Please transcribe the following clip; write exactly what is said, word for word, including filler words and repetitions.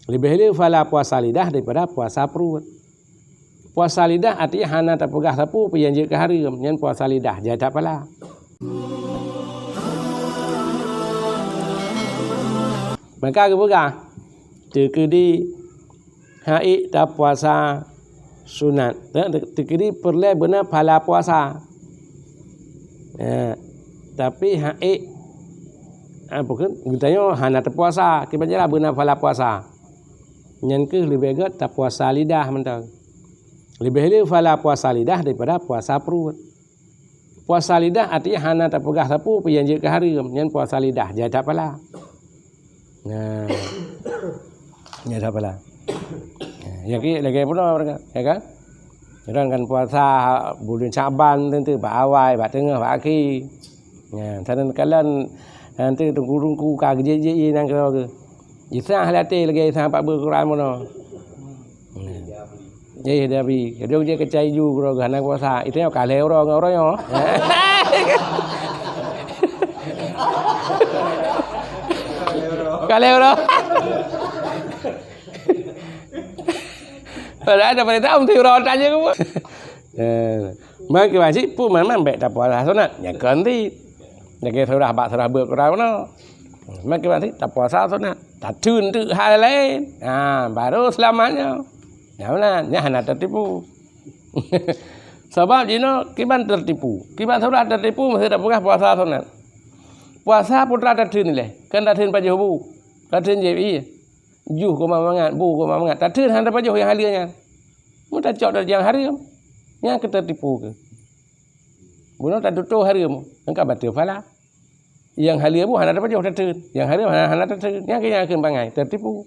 Leubeh le phala puasa lidah daripada puasa pruet. Puasa lidah artinya hana tapeugah sapeue nyang jeuet keu hareuem, nyan puasa lidah, jai that phala. Maka geupeugah, teukeudi han ék tapuasa sunat, teukeudi peureulée beuna phala puasa. Ya, tapi han ék, ah, bukan, geutanyoe hana tapuasa, kiban cara beuna phala puasa. Nyan kheueh leubeh gét tapuasa lidah mantong. Leubeh le phala puasa lidah daripada puasa pruet. Puasa lidah artinya hana tapeugah sapeue nyang jeuet keu hareuem, nyan puasa lidah, jai that phala. Nah. Jai that phala. Nah, ya ki lagée bunoe mereka, ya kan? Orang kan puasa bulan Syaban tentu bak awai, bak teungoh, bak akhé. Nah, sanan kalon nanti tungku-tungku ka geujek-jek nang keudroe. Isa halaté lagée isa pat beuet Quran bunoe. Nah. Eh, Nabi, kadang dia kecai ju keudroe hana puasa. Itu nyoe ka lhée uroe ngon uroe nyoe. Ka lhée uroe. Padahal ada berita mesti uroe tanya ke apa? Eh, maka wajib pun memang baik tak puasa sunat. Ya kan ti. Lagi surah bak surah beuet Quran mana? Maka wajib tak puasa sunat. Tatheun teuk hal lain. Ha, baru selamatnya. Ya benar, nya hana tertipu. Sabab jinoe kiban tertipu. Kiban salah tertipu mesti tapeugah puasa sunat. Puasa putra tatheun ilée, kan tatheun pajoh bu. Tatheun jép ie. Juh koma mangat, bu koma mangat. Tatheun hana pajoh nyang haleue nyan. Mun tacok dari nyang hareuem, nyan keu tertipu keu. Bunoe tatutoh hareuem, engka bateue phala. Nyang haleue bu hana tapajoh tatheun. Nyang hareuem hana, hana tatheun. Nyang keu nyang keu bangai tertipu.